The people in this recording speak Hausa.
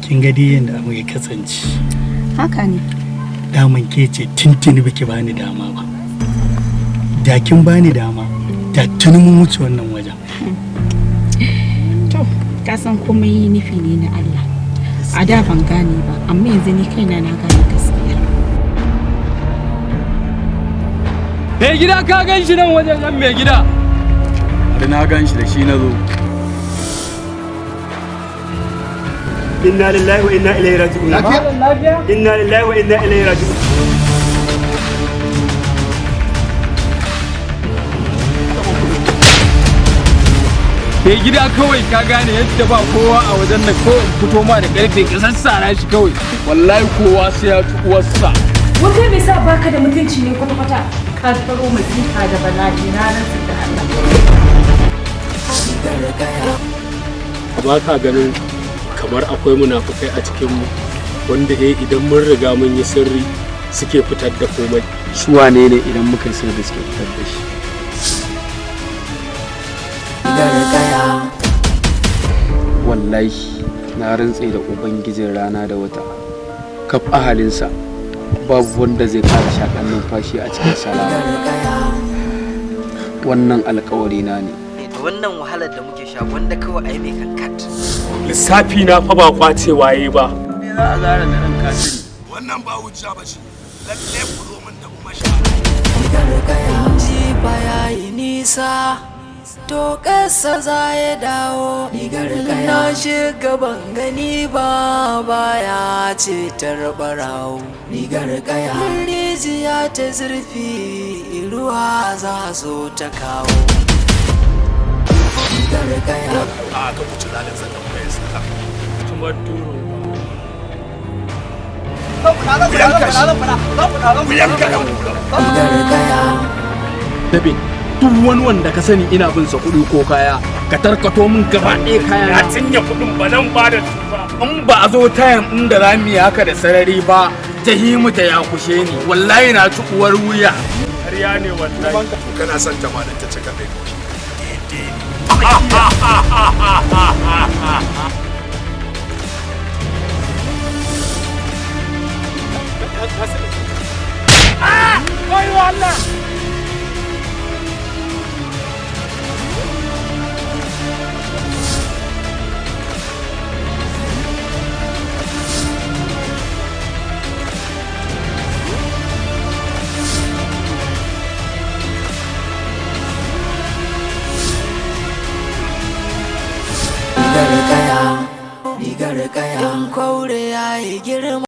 Kin ga dai yanda abu ya kasance. Haka ne. Daman ke ce tintini baki bani dama ba. Da kin bani dama, da tuni mun wuce wannan wajen. To, ka san komai nufi ne na Allah. A da ban gane ba, amma yanzu ni kaina na gane gaskiya. Mai gida, ka gan shi nan wajen nan, mai gida. Da na gan shi, da shi na zo. Inna lillahi wa inna ilaihi raji'un. Inna lillahi wa inna ilaihi raji'un. Mai gida, kawai ka gane yadda ba kowa a wajen nan, ko in fito ma da karfe ka sassara shi kawai. Wallahi kowa sai ya ci uwarsa. Wai kai me sa baka da mutunci ne kwata-kwata? Ka taro masifa da bala'i, na rantsa da Allah. Ba ka ganin kamar akwai munafukai a cikinmu wanda idan mun riga mun yi sirri suke fitar da komai? Su wane ne idan muka yi sirri suke fitar da shi? Wallahi na rantse da ubangijin rana da wata, kaf ahalinsa, babu wanda zai ƙara shaƙan numfashi a cikin salama. Wannan alƙawari na ne. Da wannan wahalar da muke sha, wanda kawai a yi mai kankat. Lissafi na fa ba kwace waye ba. Za a zara da ɗan katiri. Wannan ba hujja ba ce. Lalle ku zo min da kuma sha. Jifa ya yi nisa, to ƙasa za ya dawo. Na shiga ban gani ba, baya ce ɓarawo. Rijiya ta zurfi, ruwa za su ta kawo. A ka kuci zalin sa tambayar sa. Tumar turo. Ku yanka shi. Ku yanka ɗan hula. Dabe duk wani wanda ka sani ina bin sa kuɗi ko kaya, ka tarkato min gaba ɗaya kaya. Na cinye kuɗin, ba nan ba da su ba. In ba a zo tayan inda za mu yi haka da sarari ba, jahimu ta ya kushe ni. Wallahi na ci uwar wuya. Ƙarya ne wallahi. Kana son 80 ta cika 100. Daidai ne. Wayo Allah. Rigar kaya, in kwaure ya yi girma.